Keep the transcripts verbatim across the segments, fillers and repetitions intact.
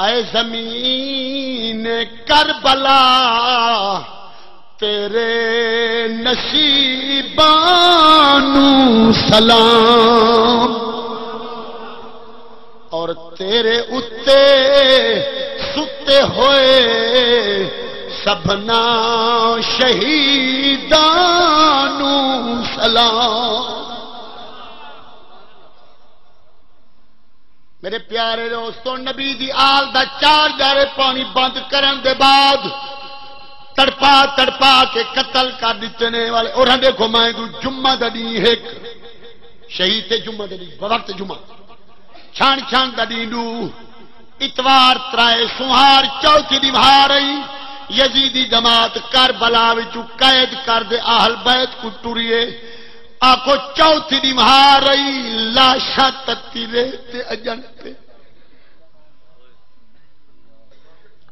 اے زمین کربلا، تیرے نصیباں نوں سلام، اور تیرے اتے ستے ہوئے سبھنا شہیداں نوں سلام۔ میرے پیارے دوستو، نبی دی آل دا چار جارے پانی بند کرن دے بعد تڑپا تڑپا کے قتل کر ݙتے نے والے۔ اور دیکھو، میں کو جمعہ دا ݙینہہ ہک، شہید تے جمعہ دے ݙینہہ، وقت جمعہ، چھان چھان دا ݙینہہ ݙو، اتوار ترائے، سوہار چوتھی ݙینہہ ہار آئی۔ یزیدی جماعت کربلا وچوں قید کر دے اہل بیت کو ٹریے۔ آکھو چوتھی ݙینہہ ہار آئی، لاشاں تتی ریت تے اڄݨ پے۔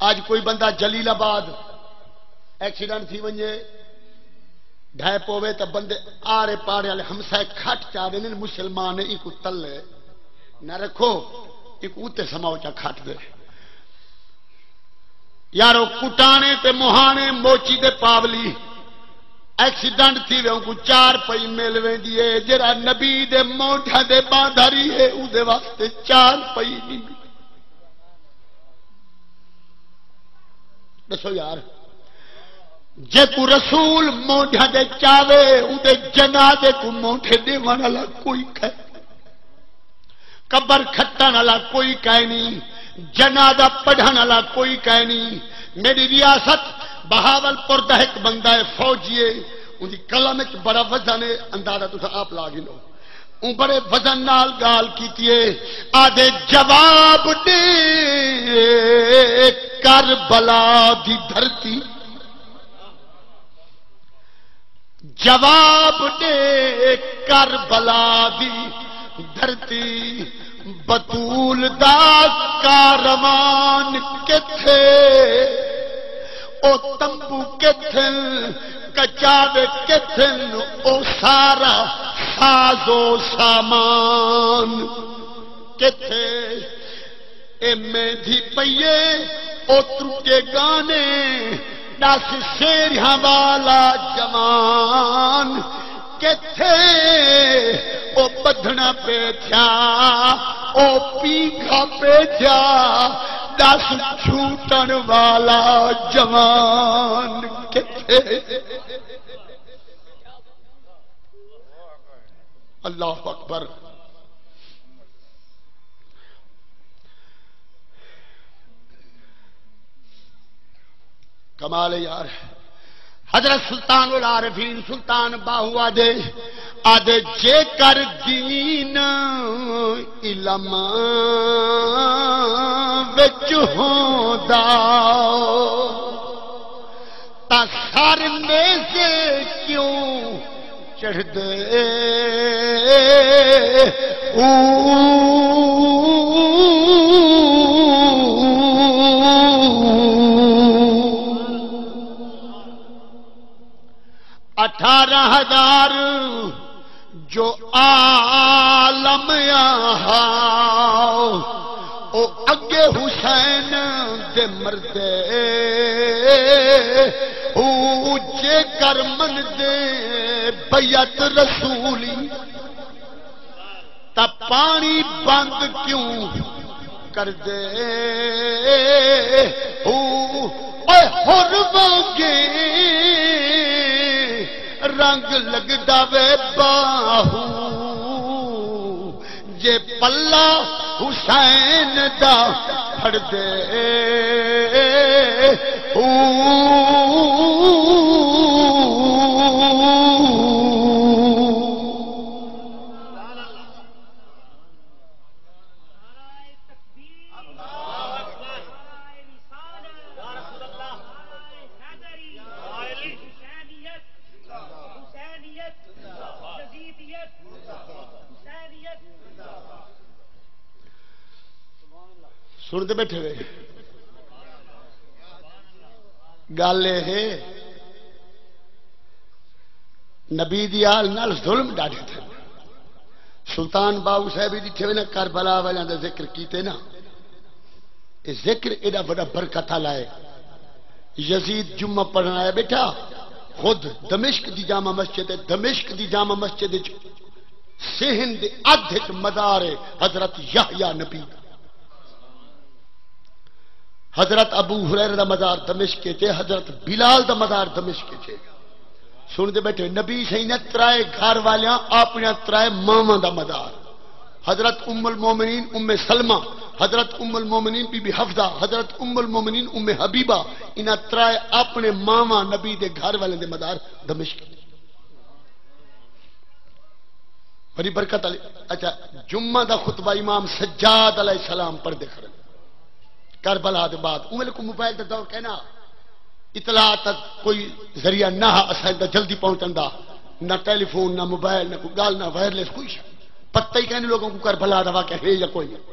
اڄ کوئی بندہ جلیل آباد ایکسیڈنٹ تھی ونڄے، ڈھے پووے، تاں بندے آڑے پاڑے والے ہمسائے کھٹ چا ویندے، مسلمان نے اینکوں تلے نہ رکھو، اینکوں اتے سماؤ چا کھٹ دے۔ یارو، کٹانے تے مہانے موچی دے پاولی، ایکسیڈنٹ تھی وے، اونکوں چار پئی مل ویندی ہے۔ جیڑھا نبی دے مونڈھاں دے باندھاری ہے، اودے واسطے چار پئی نہیں ملدی۔ ݙسو یار، جیکوں رسول مونڈھاں دے چاوے، اودے جنازے کوں مونڈھے ݙیوݨ والا کوئی کائے؟ قبر کھٹݨ والا کوئی کائے نہیں، جنازہ پڑھݨ والا کوئی کائے نہیں۔ میری ریاست بہاول پور دا ہک بندہ ہے، فوجی ہے، اوندی قلم وچ بڑا وزن ہے، اندازہ تساں آپ لا گھنو۔ اوں بڑے وزن نال ڳالھ کیتی ہے، آہدے، جواب ݙے کربلا دی دھرتی، جواب ݙے کربلا دی دھرتی، بتول دا کاروان کتھے؟ او تمبو کتھن؟ کچاوے کتھن؟ او سارا ساز و سامان کتھے؟ اے مہندی پئیے، او ترٹے ڳانے، ݙس سیریاں والا جوان کتھے؟ او ٻدھݨا پئے تھیا، او پیگھا پئے تھیا، ݙس جھوٹݨ والا جوان کتھے؟ اللہ اکبر۔ کمال ہے یار۔ حضرت سلطان العارفین سلطان باہو آہدے، آہدے، جے کر دین علم وچ ہوندا، تاں سر نیزے کیوں چڑھدے؟ او اٹھارہ ہزار جو عالم آہا، او اڳے حسین دے مردے۔ او جے کر مندے بیعت رسولی، تاں پاݨی بند کیوں کردے؟ او، اوئے، حر وانگے رنگ لڳدا وے باہو، جے پلہ حسین دا پھڑدے۔ او، سݨدے ٻیٹھے وے؟ ڳالھ اے ہے، نبی دی آل نال ظلم ݙاڈھے تھئے۔ سلطان باہو صاحب ݙٹھے وے نا، کربلا والیاں دا ذکر کیتے نا، اے ذکر ایݙا وݙا برکت آلا ہے۔ یزید جمعہ پڑھݨ آیا ٻیٹھا، خود دمشق دی جامع مسجد ہے، دمشق دی جامع مسجد وچ صحن دے ادھ وچ مزار ہے حضرت یحییٰ نبی دا۔ حضرت ابو ہریرہ دا مزار دمشق وچ ہے، حضرت بلال دا مزار دمشق وچ ہے۔ سݨدے ٻیٹھے، نبی سئیں نے ترائے گھر والیاں، اپݨیاں ترائے ماواں دا مزار۔ حضرت ام المومنین ام سلمہ، حضرت ام المومنین بی بی حفصہ، حضرت ام المومنین ام حبیبہ، انہاں ترائے اپݨے ماواں نبی دے گھر والیں دے مزار دمشق۔ بڑی برکت آلی۔ اچھا، جمعہ دا خطبہ امام سجاد علیہ السلام پڑھدے کھڑے کربلا دے بعد۔ اوں ویلے کوئی موبائل دا دور کائنا، اطلاعات دا کوئی ذریعہ نہ ہا اساں دا جلدی پہنچݨ دا، نہ ٹیلی فون، نہ موبائل، نہ کوئی ڳالھ، نہ وائرلیس، کوئی شے۔ پتہ ہی کائنی لوگوں کوں کربلا دا واقعہ ہے یا کوئی نہیں۔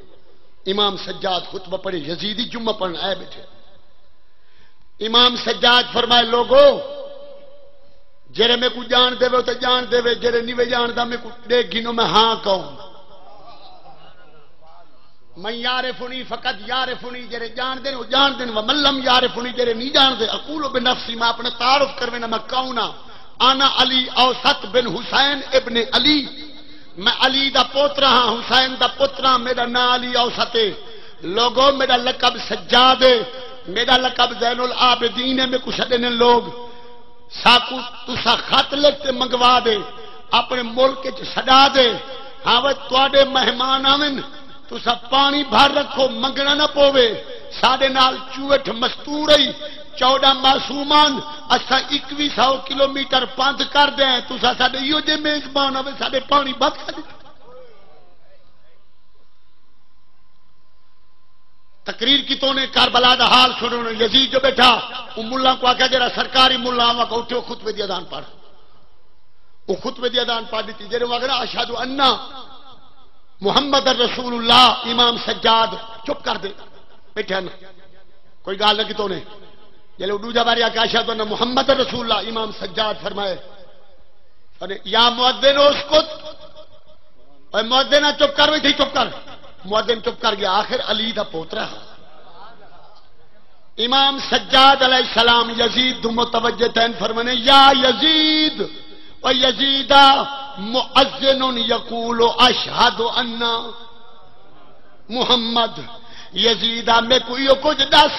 امام سجاد خطبہ پڑھے، یزیدی جمعہ پڑھݨ آئے ٻیٹھے۔ امام سجاد فرمائے، لوگو، جیڑھے میکوں ڄاݨدے وے تے ڄاݨدے وے، جیڑھے نہیں وے ڄاݨدا میکوں ݙیکھ گھنو، میں ہاں کون؟ من یعرفنی فقد یعرفنی، جیڑھے ڄاݨدن او ڄاݨدن، ومن لم یعرفنی، جیڑھے نہیں ڄاݨدے، اقول بنفسی، میں اپݨے تعارف کروینا میں کون ہاں۔ انا علی اوسط بن حسین ابن علی، میں علی دا پوترا ہاں، حسین دا پترا، میݙا ناں علی اوسط ہے۔ لوگو، میݙا لقب سجاد ہے، میݙا لقب زین العابدین ہے، میکوں سݙیندن لوگ۔ ساکوں تساں خط لکھ تے منگوا دے، اپݨے ملک اچ سݙا دے۔ ہاں وے، تہاݙے مہمان آون، تساں پاݨی بھر رکھو، منگݨا نہ پووے۔ ساݙے نال چوہٹ مستور ہئی، چوݙاں معصومان، اساں اکوی سو کلومیٹر پندھ کر تے آئے، تساں ساݙے ایہو جے میزبان آوے، ساݙے پاݨی بھر کھا ݙتے۔ تقریر کیتوں نے، کربلا دا حال سݨو نے۔ یزید جو ٻیٹھا، اوں ملاں کوں آکھیا، جیڑھا سرکاری ملا آواں کوں اٹھو، خطبے دی اذان پڑھ۔ او خطبے دی اذان پڑھ ݙتی۔ جیڑھے آکھنا، اشہد ان محمد رسول اللہ، امام سجاد چپ کر دے، ٻیٹھے نہ، کوئی ڳالھ نہ کیتوں نے۔ جیڑھے او ݙوجھا واری آکھیا، اشہد ان محمد رسول اللہ، امام سجاد فرمائے، فرمائے، یا مؤذن اسکت، اے مؤذن، چپ کر، ویٹھی چپ کر۔ مؤذن چپ کر ڳیا۔ آخر علی دا پوترا ہا۔ امام سجاد علیہ السلام یزید دو متوجہ تھئن، فرمانے، یا یزید، و یزید، مؤذن یقول اشہد ان محمد۔ یزید، میکوں ایہو کجھ ݙس،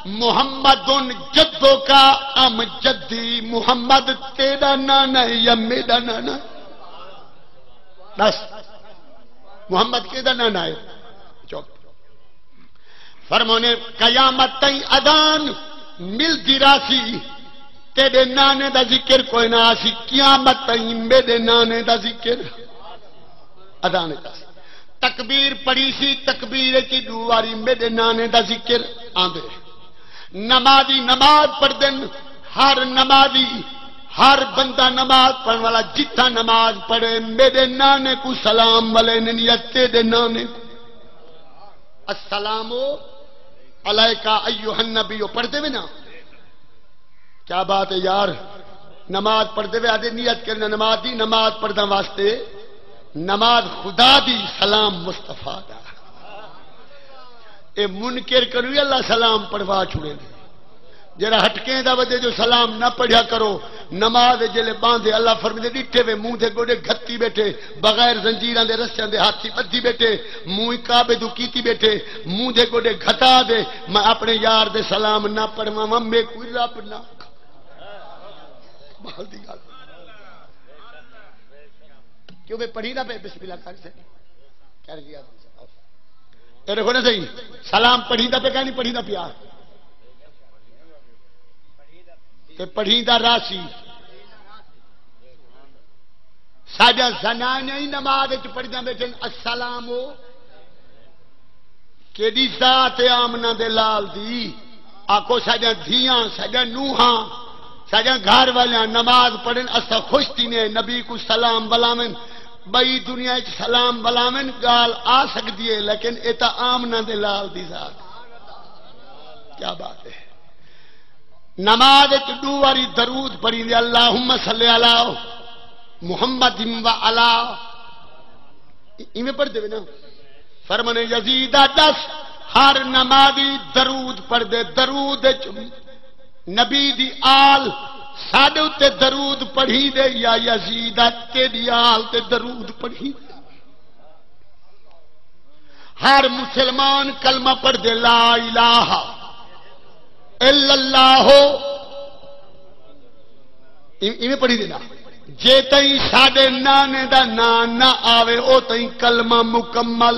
محمد جدوں کا ام جدی؟ محمد تیݙا نانا ہے یا میݙا نانا؟ ݙس، محمد کیݙا نانا ہے؟ چپ۔ فرمانے، قیامت تئیں اذان ملدی راہسی، تیݙے نانے دا ذکر کوئی نہ آسی، قیامت تئیں میݙے نانے دا ذکر، اذان اچ آسی۔ تکبیر پڑھیسی، تکبیر اچ ݙو واری میݙے نانے دا ذکر آندے۔ نمازی نماز پڑھدن، ہر نمازی، ہر بندہ نماز پڑھݨ والا جتھاں نماز پڑھے، میݙے نانے کوں سلام ولیندن یا تیݙے نانے کوں۔ السلام علیک ایھا النبی، او پڑھدے وے نا؟ کیا بات ہے یار، نماز پڑھدے وے، آدھے نیت کرنا نماز دی، نماز پڑھداں واسطے، نماز خدا دی، سلام مصطفیٰ دا۔ اے منکر کنوں وی اللہ سلام پڑھوا چھوڑیندے۔ جیڑھا ہٹکیں دا ودے جو سلام نہ پڑھیا کرو، نماز جیلے باندھے، اللہ فرمیندے، ݙٹھے وے، منہ دے گوݙے گھتی ٻیٹھے، بغیر زنجیراں دے رسیاں دے ہاتھی ٻدھی ٻیٹھے، منہ کعبے دو کیتی ٻیٹھے، منہ دے گوݙے گھتا دے، میں اپݨے یار دے سلام نہ پڑھواواں، میکوں رب نہ۔ کمال دی ڳالھ۔ کیوں بے پڑھیندا پئے، بسم اللہ کر سے۔ کر گیا۔ اے ݙیکھو نا صحیح، سلام پڑھیندا پئے کہ نہیں پڑھیندا پیا؟ تے پڑھیندا راہسی۔ ساݙیاں زنانیاں ہی نماز وچ پڑھدیاں ٻیٹھن، السلام۔ کیݙی ذات ہے آمنہ دے لال دی؟ آکھو، ساݙیاں دھیاں، ساݙیاں نوہاں، ساݙیاں گھر والیاں نماز پڑھن، اساں خوش تھینے، نبی کوں سلام ولاون، ٻئی دنیا اچ سلام ولاون، ڳالھ آ سڳدی ہے، لیکن اے تاں آمنہ دے لال دی ذات۔ کیا بات ہے۔ نماز اچ ݙو واری درود پڑھیندے، اللہم صلی علی محمد و علی، ایویں پڑھدے وے نا۔ فرمانے، یزید آ ݙس، ہر نمازی درود پڑھدے، درود وچ نبی دی آل ساڈے اتے درود پڑھی دے، یا یزید تیڈی آل تے درود پڑھی دے۔ ہر مسلمان کلمہ پڑھدے، لا الہ الا اللہ، ای-، ایویں پڑھی دے نا۔ جے تئیں ساڈے نانے دا ناں نہ آوے، او تئیں کلمہ مکمل۔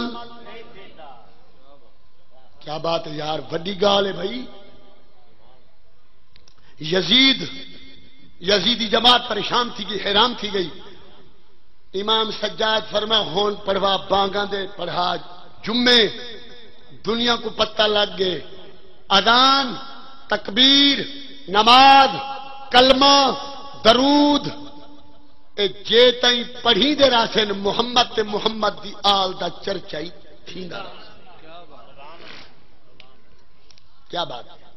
کیا بات ہے یار، وڈی گال ہے بھائی۔ یزید، یزیدی جماعت پریشان تھی گئی، حیران تھی گئی۔ امام سجاد فرما، ہن پڑھوا بانگاں دے، پڑھا جمعے، دنیا کو پتہ لگ گئے۔ اذان، تکبیر، نماز، کلمہ، درود، اے جے تائیں پڑھیندے رہسن، محمد تے محمد دی آل دا چرچا ہی تھیندا رہسن۔ کیا بات ہے۔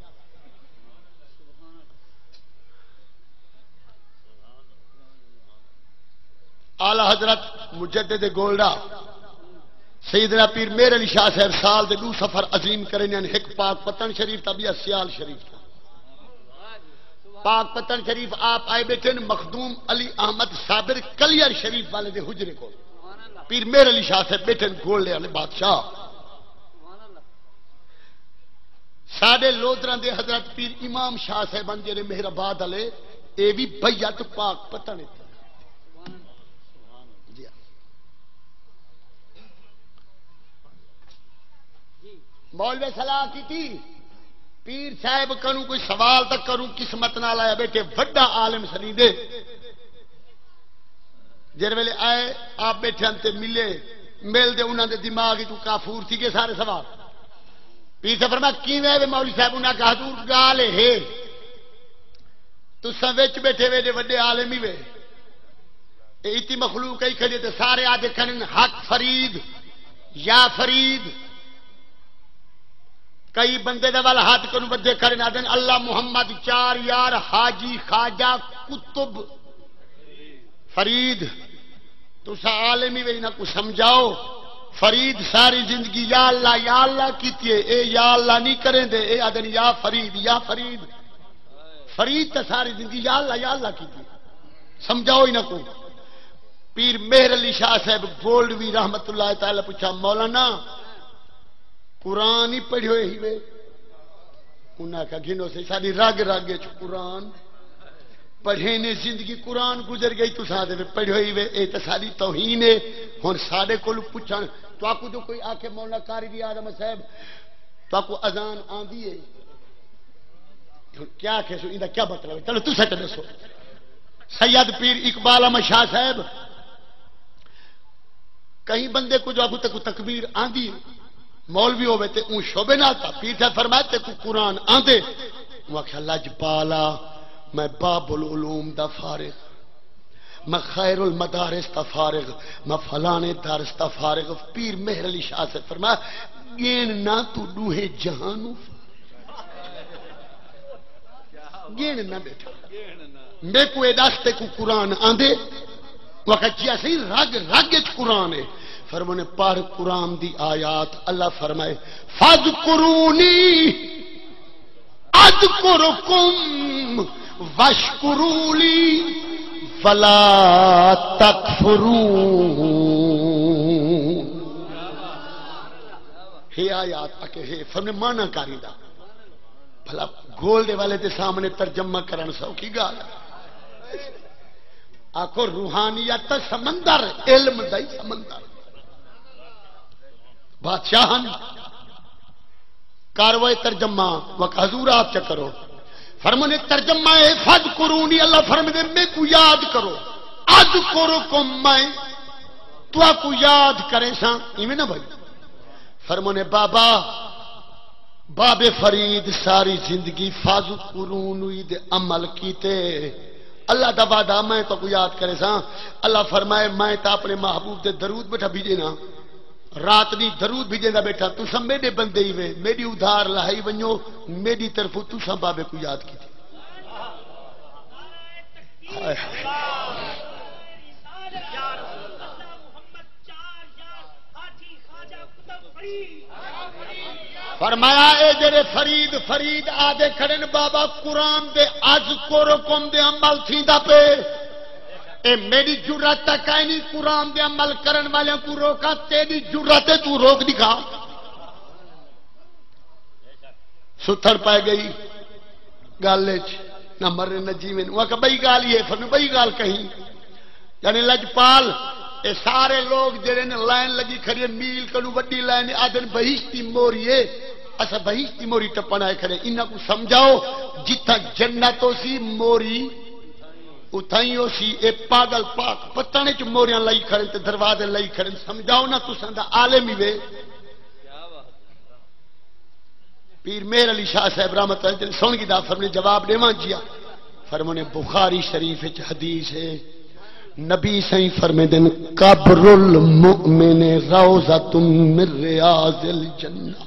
اعلی حضرت مجدد گولڑا سیدنا پیر مہر علی شاہ صاحب سال دے ݙو سفر عظیم کریندے ہن، ہک پاک پتن شریف دا، ٻیا سیال شریف دا۔ پاک پتن شریف آپ آئے ٻیٹھن مخدوم علی احمد صابر کلیئر شریف والے دے حجرے کول۔ پیر مہر علی شاہ صاحب ٻیٹھن گولڑے والے بادشاہ۔ ساݙے لودراں دے حضرت پیر امام شاہ صاحب ہن جیڑھے مہر آباد والے، اے وی بیعت پاک پتن اتھے۔ جی ہاں۔ مولوی صلاح کیتی، پیر صاحب کنوں کوئی سوال تاں کروں، قسمت نال آیا ٻیٹھے، وݙا عالم سݙیندے۔ جس ویلے آئے، آپ ٻیٹھے ہن تے ملے، ملدے انہاں دے دماغ وچ کافور تھی ڳئے سارے سوال۔ پیر صاحب فرمایا، "کیویں وے مولوی صاحب؟" انہاں کہا، "حضور، ڳالھ اے ہے، تساں وچ ٻیٹھے وے، ایݙے وݙے عالم ہی وے، اے اتی مخلوق ہی کھڑی تے سارے آہدے کھڑن، 'حق فرید، یا فرید.' کئی بندے دے ول ہتھ کنوں ودھے کھڑن، آہدن، 'اللہ محمد چار یار، حاجی خواجہ قطب فرید.' تساں عالم ہی وے، انہاں کوں سمجھاؤ۔ فرید ساری زندگی یا اللہ، یا اللہ کیتی ہے، اے یا اللہ نہیں کریندے، اے آہدن، 'یا فرید، یا فرید.' فرید تاں ساری زندگی یا اللہ، یا اللہ کیتی ہے۔ سمجھاؤ انہاں کوں۔ پیر مہر علی شاہ صاحب گولڈوی رحمت اللہ تعالی پچھا، "مولانا، قرآن ہی پڑھیو ہی وے؟" انہاں آکھیا، "گھنو سہی، ساݙی رڳ رڳ وچ قرآن پڑھے نے، زندگی قرآن گزر ڳئی، تساں آہدے وے پڑھیو ہی وے، اے تاں ساݙی توہین ہے۔" ہݨ ساݙے کولوں پچھݨ، تہاکوں جو کوئی آکھے، "مولانا قاری دی اعظم صاحب، تہاکوں اذان آندی ہے؟" ہݨ کیا آکھے سو، ایندا کیا مطلب ہے؟ چلو تساں تے ݙسو۔ سید پیر اقبال احمد شاہ صاحب، کہیں بندے کوں جو آکھو تیکوں تکبیر آندی، مولوی ہووے تے اوں شعبے نال، تاں پیر صاحب فرمایا، "تیکوں قرآن آندے؟" اوں آکھیا، "لجپالا، میں باب العلوم دا فارغ، میں خیر المدارس دا فارغ، میں فلانے درس دا فارغ۔" پیر مہر علی شاہ صاحب فرمایا، "ڳݨ نہ، توں ݙوہیں جہانوں فارغ۔" ڳݨ نہ ٻیٹھا۔ میکوں اے ݙس، تیکوں قرآن آندے؟ وقت جی اسی رڳ رڳ وچ قرآن ہے۔ فرمانے، پڑھ قرآن دی آیات۔ اللہ فرمائے، "فذکرونی اذکرکم واشکروا لی ولا تکفرون۔" ہے آیات اکے ہے، فرمانے معنی کاری دا۔ بھلا گولڈے والے دے سامنے ترجمہ کرݨ سوکھی ڳالھ ہے؟ آکھو، روحانیت دا سمندر، علم دا ہی سمندر۔ بادشاہ ہن، کاروائے ترجمہ، وقت حضور آپ چا کرو۔ فرمانے ترجمہ ہے، "فذکرونی"، اللہ فرماندے، "میکوں یاد کرو، اذکرکم"، میں تہاکوں یاد کریساں، ایویں نہ بھائی؟ فرمانے، بابا، بابے فرید ساری زندگی فذکرونی دے عمل کیتے۔ اللہ دا وعدہ، میں تہاکوں یاد کریساں۔ اللہ فرمائے، میں تاں اپݨے محبوب دے درود ٻیٹھا بھیڄے نا، رات ݙینہہ درود بھیڄیندا ٻیٹھا، تساں میݙے بندے ہی وے، میݙی ادھار لہائی ونڄو، میݙی طرفوں تساں بابے کوں یاد کیتے۔ ہائے ہائے۔ فرمایا، اے جڑے فرید فرید آدھے کھڑن، بابا قرآن دے اذکرکم دے عمل تھیندا پے۔ اے میری جرات تک آئی نہیں، قرآن دے عمل کرن والے کو روکا، تیری جرات ہے، تو روک دکھا۔ ستھڑ پائے گئی گل اچ، نہ مرن نہ جیون۔ وہ کہ بئی گال یہ، پھر بئی گال کہیں۔ یعنی لجپال، اے سارے لوگ جڑے نے لائن لگی کھڑی ہے، میل کنوں وڈی لائن، آدھن بہشتی موری ہے، اسا بہشتی موری ٹپن آئے کھڑے۔ انہاں کو سمجھاؤ، جتھاں جنت ہو سی موری، اتھاں ہی ہو سی۔ اے پاگل پاک پتن چ موریاں لائی کھڑے تے دروازے لائی کھڑے۔ سمجھاؤ نہ، تساں دا عالم ہی وے۔ پیر مہر علی شاہ صاحب رحمت اللہ علیہ سن گدا، فرمایا جواب ݙیواں جیا؟ فرمانے بخاری شریف وچ حدیث ہے، نبی سائیں فرمیندن، قبر المؤمن روضۃ من ریاض الجنہ۔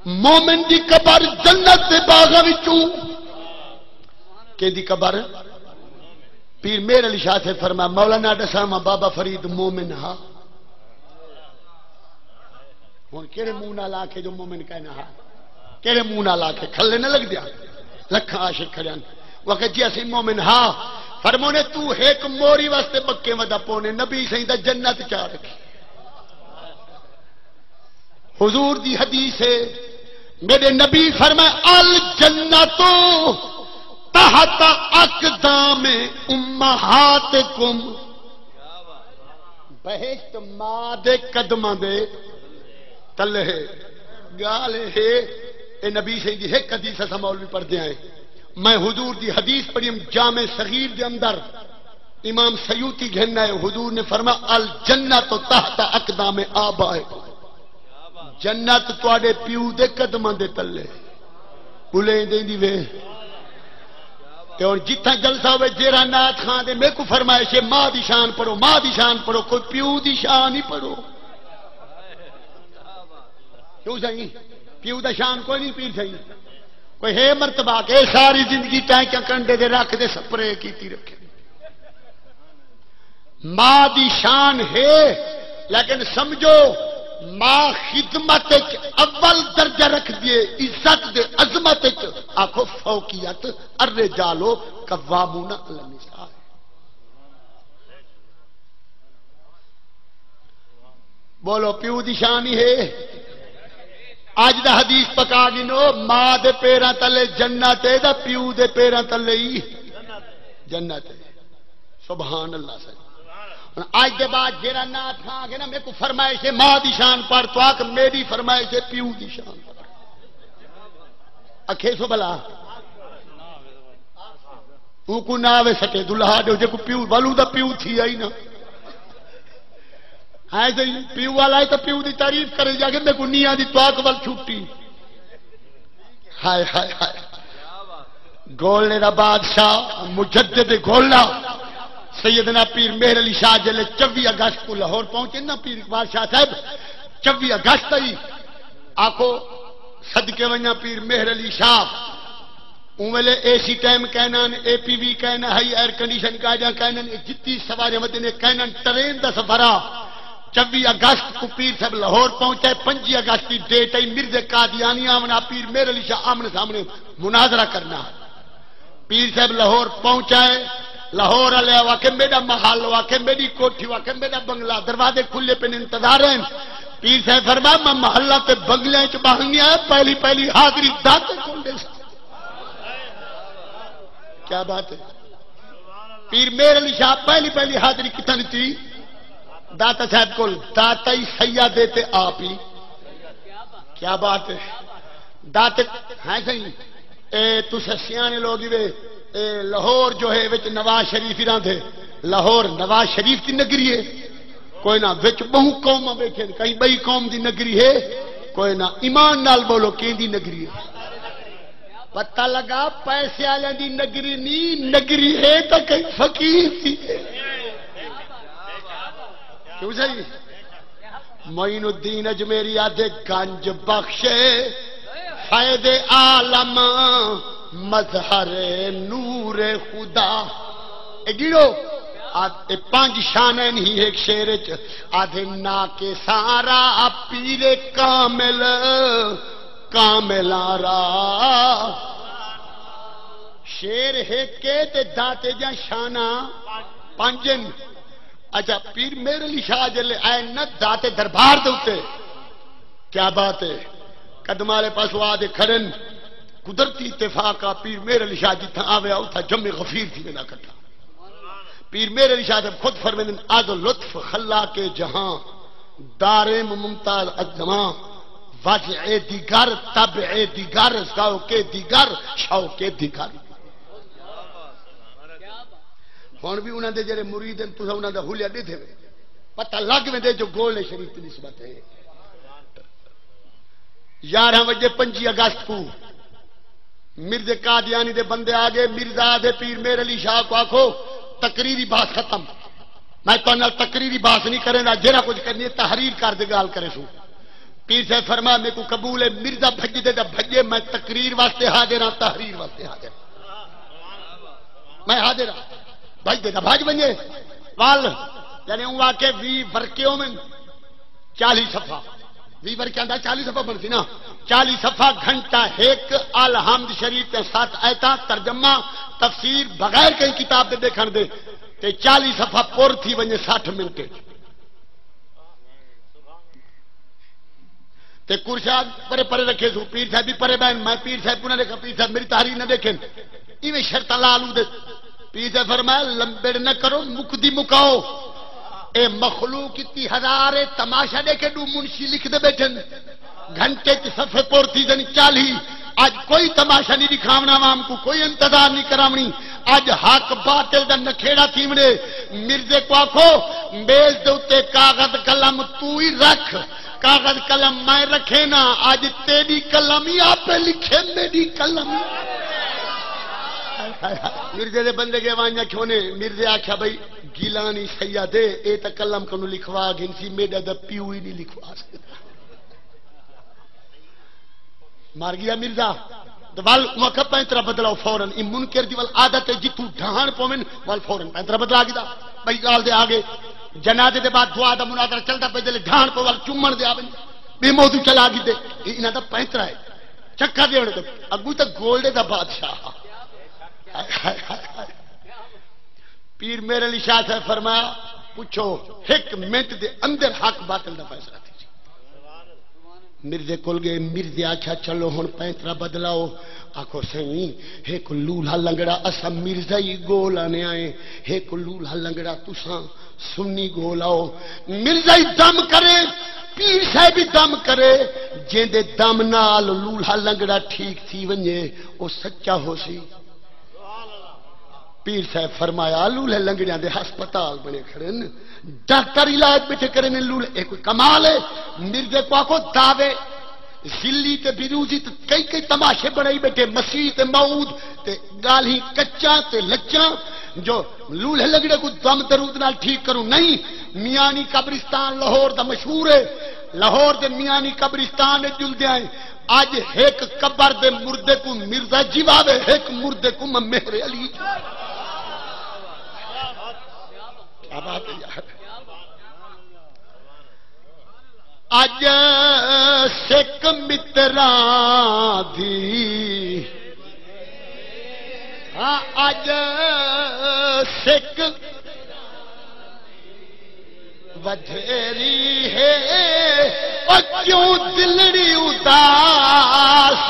مومن دی قبر جنت دے باغاں وچوں۔ کیندی قبر؟ پیر مہر علی شاہ صاحب فرمایا، مولانا ݙساواں، بابا فرید مومن ہا۔ ہن کیڑے منہ نال آکھے جو مومن کائنا ہا؟ کیڑے منہ نال آکھے؟ کھلے نہ لڳدے آ؟ لکھاں عاشق کھڑے ہن۔ وہ آکھے جی اسی مومن ہا۔ فرمونے، تو ہک موری واسطے بکے ودا پونے، نبی سائیں دا جنت چا رکھی۔ حضور دی حدیث ہے، میرے نبی فرمائے، الجنت تحت اقدام امہاتکم، بہشت ماں دے قدماں دے تلے ہے۔ گال ہے، اے نبی سائیں دی ہک حدیث اساں مولوی پڑھدے آئے۔ میں حضور دی حدیث پڑھی ہم جامع صغیر دے اندر، امام سیوطی گھن آئے، حضور نے فرمایا، الجنت تحت اقدام آبائکم، جنت تواڈے پیو دے قدماں دے تلے۔ بلے دیں دی وے۔ تے ہن جتھاں جلسہ ہوئے، جیرا نعت خواندے، میکوں فرمائش ہے، ماں دی شان پڑھو، ماں دی شان پڑھو، کوئی پیو دی شان ہی پڑھو۔ کیوں سائیں؟ پیو دا شان کوئی نہیں، پیر سائیں۔ کوئی ہے مرتبہ کہ ساری زندگی ٹینکیاں کنڈے دے رکھ دے سپرے کیتی رکھے۔ ماں دی شان ہے، لیکن سمجھو، ماں خدمت اچ اول درجہ رکھ دیے، عزت دے عظمت اچ۔ آکھو فوقیت، الرجال قوامون علی النساء۔ بولو، پیو دی شان ہی ہے۔ اج دا حدیث پکا گنو، ماں دے پیراں تلے جنت ہے، دا پیو دے پیراں تلے ہی جنت ہے۔ سبحان اللہ سائیں۔ ہن اج دے بعد جیڑا نعت کھا کے نا، میرے کو فرمائش ہے، ماں دی شان پڑھ، تو آکھ، میری فرمائش ہے، پیو دی شان پڑھ۔ اکھے سو بھلا۔ اونکوں نہ آوے سٹے دلہا ݙیو، جیکوں پیو، ولوں دا پیو تھی آئی نا۔ ہائے سئیں، پیو والا ہے تاں پیو دی تعریف کرے جا کے، میکوں نیاں دی تواک ول چھٹی۔ ہائے، ہائے، ہائے۔ گولڑے دا بادشاہ، مجدد گولڑا، سیدنا پیر مہر علی شاہ جلے چوی اگست کو لاہور پہنچے نا، پیر اقبال شاہ صاحب، چوی اگست آئی۔ آکھو، صدقے ونجاں پیر مہر علی شاہ۔ اوں ویلے اے سی ٹائم کائنان، اے پی وی کائنا ہئی، ایئر کنڈیشن گاڈیاں کائنان، اے جتی سوارے ودن، اے کائنان ٹرین دا سفر آ۔ چوی اگست کو پیر صاحب لاہور پہنچے، پنجی اگست دی ڈیٹ آئی، مرزے قادیانی آونا، پیر مہر علی شاہ آمنے سامنے مناظرہ کرنا۔ پیر صاحب لاہور پہنچائے، لاہور والے آکھے میڈا محل، آکھے میڈی کوٹھی، آکھے میڈا بنگلہ، دروازے کھلے پن، انتظار ہیں۔ پیر صاحب فرمایا، میں محلہ تے بنگلیاں چ باہر نہیں آیا، پہلی پہلی حاضری داتے کول ݙیساں۔ کیا بات ہے۔ پیر مہر علی شاہ پہلی پہلی حاضری کتھاں ݙتی؟ داتا صاحب کول۔ داتا ہی سیاد ہے تے آپ ہی۔ کیا بات ہے۔ داتے ہیں سہی۔ اے تساں سیاݨے لوگ ہی وے، اے لاہور جو ہے وچ نواز شریف ہی رہندے۔ لاہور نواز شریف دی نگری ہے؟ کوئی نہ، وچ ٻہوں قوماں ٻیٹھن، کہیں ٻئی قوم دی نگری ہے؟ کوئی نہ۔ ایمان نال بولو، کیندی نگری ہے؟ پتہ لگا، پیسے والے دی نگری نہیں، نگری ہے تاں کہیں فقیر دی ہے۔ کیوں سہی؟ معین الدین اجمیری آدھے، گنج بخش فیض عالم، مظہر نور خدا۔ اے گیڑو، آ، اے پنج شانہ نہیں، ہک شعر اچ آدھے نا کے سارا پیر کامل، کاملاں را۔ شعر ہک ہے تے داتے دیاں شانہ پنج ہن۔ اچھا، پیر مہر علی شاہ جلے آئے نہ داتے دربار دے اتے، کیا بات ہے۔ قدم والے پاسوں آ دے کھڑن، قدرتی اتفاق آ، پیر مہر علی شاہ جتھاں آوے آ، اتھاں جمع غفیر تھی ویندا کٹھا۔ پیر مہر علی شاہ صاحب خود فرمیندن، از لطف خلاق جہاں، داریم ممتاز از زمان، وضع دیگر، طبع دیگر، ذوق دیگر، شوق دیگر۔ ہن بھی انہاں دے جڑے مرید ہیں، تساں انہاں دا حلیہ ݙیدھے وے، پتہ لگ ویندے جو گولڑے شریف دی نسبت ہے۔ یارہاں وڄے پنجی اگست کوں مرزے قادیانی دے بندے آ ڳئے۔ مرزا آہدے، پیر مہر علی شاہ کوں آکھو تقریری بحث ختم، میں تہاݙے نال تقریری بحث نہیں کریندا، جیڑھا کجھ کرݨی ہے تحریر کر تے ڳالھ کریسوں۔ پیر صاحب فرمایا، میکوں قبول ہے۔ مرزا بھڄدے دا بھڄے، میں تقریر واسطے حاضر ہاں، تحریر واسطے حاضر ہاں۔ میں حاضر ہاں۔ بھڄدے دا بھڄ ونڄے۔ ول، یعنی اوں آکھے ویہہ ورقے ہوون، چالیہہ صفحہ، ویہہ ورقیاں دا چالیہہ صفحہ بݨسی نا، چالیہہ صفحہ، گھنٹہ ہک، الحمد شریف تے ست آیتاں، ترجمہ، تفسیر، بغیر کہیں کتاب دے ݙیکھݨ دے، تے چالیہہ صفحہ پر تھی ونڄے سٹھ منٹ اچ۔ تے کرسیاں پرے پرے رکھے سو، پیر صاحب بھی پرے بہن، میں پیر صاحب کوں نہ ݙیکھاں، پیر صاحب میری تحریر نہ ݙیکھن، ایویں شرطاں لا لو دے۔ پیر صاحب فرمایا، لمبڑ نہ کرو، مکدی مکاؤ۔ اے مخلوق اتی ہزار ہے، تماشا ݙیکھے ݙو منشی لکھدے ٻیٹھن، گھنٹے چ صفحے پر تھی ڳن چالیہہ۔ اڄ کوئی تماشا نہیں ݙکھاوݨا عوام کوں، کوئی انتظار نہیں کراوݨی۔ اڄ حق باطل دا نکھیڑا تھیوݨے۔ مرزے کوں آکھو، میز دے اتے کاغذ قلم توں ہی رکھ، کاغذ قلم میں رکھے نا، اڄ تیݙی قلم ہی آپے لکھے میݙی قلم۔ مرزے دے بندے ڳئے ونڄ آکھیونے، مرزے آکھیا، بھئی گیلانی سید ہے، اے تاں قلم کنوں لکھوا گھنسی، میݙا دا پیو ہی نہیں لکھوا سڳدا۔ مر ڳیا مرزا۔ تے ول اوں آکھیا، پینترا بدلاؤ فوراً۔ ایں منکر دی ول عادت ہے، جتھوں ڈھاہݨ پوون، ول فوراً پینترا بدلا گھدا۔ ٻئی ڳالھ دے آ ڳئے۔ جنازے دے بعد دعا دا مناظرہ چلدا پئے، جلے ڈھاہݨ پوے ول چمݨ دے آون۔ ٻئے موضوع چلا گھدے۔ اے انہاں دا پینترا ہے۔ چکا ݙیوݨ تے اڳوں تاں گولڑے دا بادشاہ۔ ہائے، ہائے، ہائے، ہائے۔ پیر مہر علی شاہ صاحب فرمایا، پچھو، ہک منٹ دے اندر حق باطل دا فیصلہ تھی۔ مرزے کول ڳئے، مرزے آکھیا، چلو ہݨ پینترا بدلاؤ۔ آکھو سئیں، ہک لولھا لنگڑا اساں مرزا ہی ڳول آنے آئے، ہک لولھا لنگڑا تساں سنی ڳول آؤ۔ مرزا ہی دم کرے، پیر صاحب ہی دم کرے، جیندے دم نال لولھا لنگڑا ٹھیک تھی ونڄے، او سچا ہوسی۔ پیر صاحب فرمایا، لولھے لنگڑیاں دے ہسپتال بݨے کھڑن، ڈاکٹر علاج ٻیٹھے کرن، لولھے، اے کوئی کمال ہے؟ مرزے کوں آکھو دعوے ذلی تے بروزی تے کئی کئی تماشے بݨائی ٻیٹھے، مسیح تے موعود تے ڳالھیں کچاں تے لچاں، جو لولھے لنگڑے کوں دم درود نال ٹھیک کروں۔ نہیں، میانی قبرستان لاہور دا مشہور ہے، لاہور دے میانی قبرستان اچ جلدے آئے۔ اڄ ہک قبر دے مردے کوں مرزا جیواوے، ہک مردے کوں میں مہر علی جیواوے۔ کیا بات ہے یار۔ اڄ سک متراں دی، ہاں، اڄ سک ودھیری ہے، او کیوں دلڑی اداس؟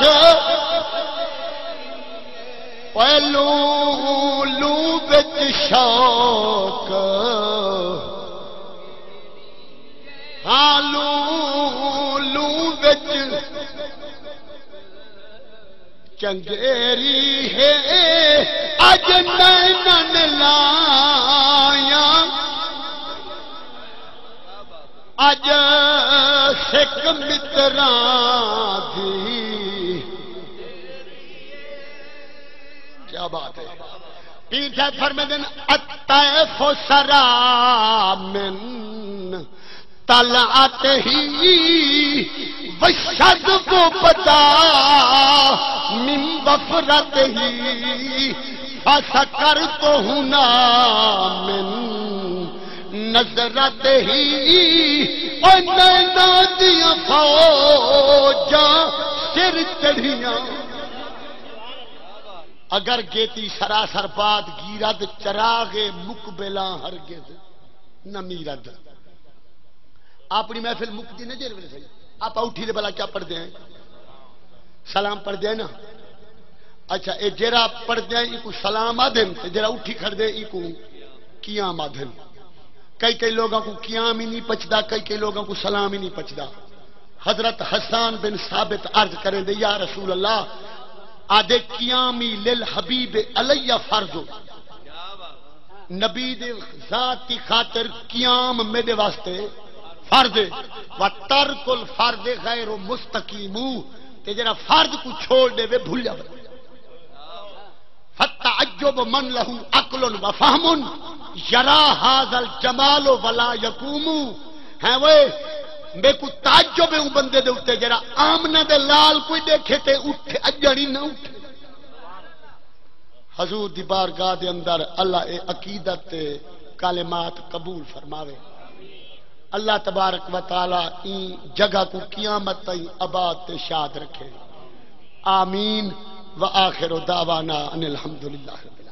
اوئے لوں لوں وچ شوق، ہاں لوں لوں وچ چنگیری ہے، اڄ نینن لایاں، اڄ سک متراں دی۔ کیا بات ہے۔ پیر صاحب فرمیندن، الطیف سرا من طلعتہ و شذب بدا من وفرتہ۔ فسکر تو ہنا من نظرت ہی، او نینا دیاں فوجاں سر چڑھیاں۔ اگر گیتی سراسر باد گیرد، چراغ مقبلاں ہرگز نہ میرد۔ اپنی محفل مکدی نہ جیڑھے ویلے سہی، آپ اٹھی دے بھلا کیا پڑھدے ہیں؟ سلام پڑھدے ہیں نا؟ اچھا، اے جیڑھا پڑھدے ہیں، ایکوں سلام آدھن، تے جیڑھا اٹھی کھڑدے، ایکوں قیام آدھن۔ کئی کئی لوگاں کوں قیام ہی نہیں پچدا، کئی کئی لوگاں کوں سلام ہی نہیں پچدا۔ حضرت حسان بن ثابت عرض کریں دے، یا رسول اللہ، آدھے، قیامی للحبیب علیہ فرض، نبی دے ذات دی خاطر قیام میرے واسطے فرض ہے۔ و ترک الفرض غیر مستقیم، تے جڑا فرض کو چھوڑ دے وے بھلیا وے۔ فتعجب من له عقل و فهم یرا هذا الجمال ولا یقوم۔ ہیں وے، میکو تعجب ہے اون بندے دے اُتے جڑا آمنہ دے لال کوئی ݙیکھے تے اٹھے، اڄݨ ہی نہ اٹھے۔ حضور دی بارگاہ دے اندر اللہ اے عقیدت تے کلمات قبول فرماوے۔ اللہ تبارک و تعالی ایں جگہ کو قیامت تائیں آباد تے شاد رکھے۔ آمین۔ و آخر دعوانا ان الحمد للہ رب العالمین۔